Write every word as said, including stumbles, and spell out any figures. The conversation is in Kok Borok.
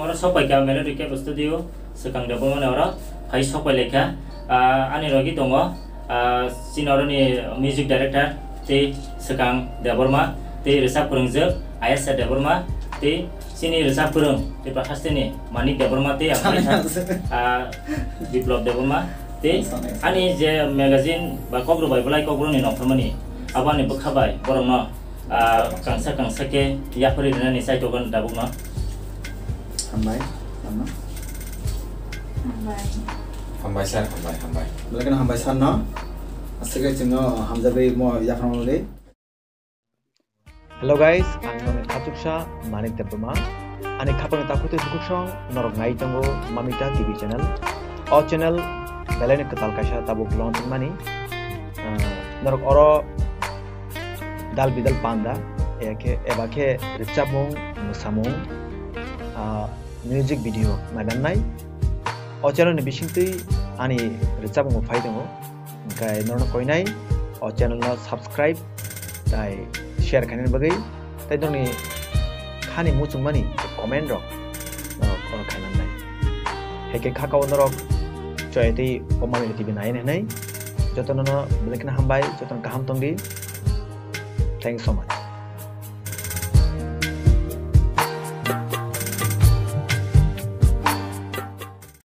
Oro sokpaikha Melody Cave Studio, swkang Debbarma ni oro phai sokpai laikha. Ah, ani logi tongo, ah, chini oroni music director tei swkang Debbarma, tei rwchap kwrwngjwk Ayasha Debbarma, tei chini rwchap kwrwng Tripura hasteni Manik Debbarma tei ang phai kha, ah, Biplab Debbarma, tei ani je magazine ba Kokborok bai Bwlai Kokborok ni nongkhormani abo ani bwkha bai borokno ah, kangsa kangsa khe yapharwi rwnani chaitokgwn tabukno. Hambai, hambai. Hambai. Hambai sir, hambai, hambai. Belai kheno hambai sir no. Aswk khe chwngno hamjagwi mo yapharma bagwi. Hello guys, ang nongni khachuksa Manik Debbarma. Ani khapangni takhuk tei bukhuk song norok nai tongo Mamita T V channel. O channel belaino kwtal kaisa tabuk launch wngmani. Ah, norok oro dal bidal panda, eke, eba khe rwchapmung, mwsamung, ah, music video nainannai. O channel ni bisingtwi ani rwchapmung bo phai tongo. Hwnkhe norokno koinai o channel no subscribe tai share khainani bagwi, tai norokni khani muchungmani comment rok norok oro khainannai. Heke khakao norok choyatwi o Mamita T V naina hinwi jotono no belai kheno hambai, jotono kaham tongdi. Thanks so much.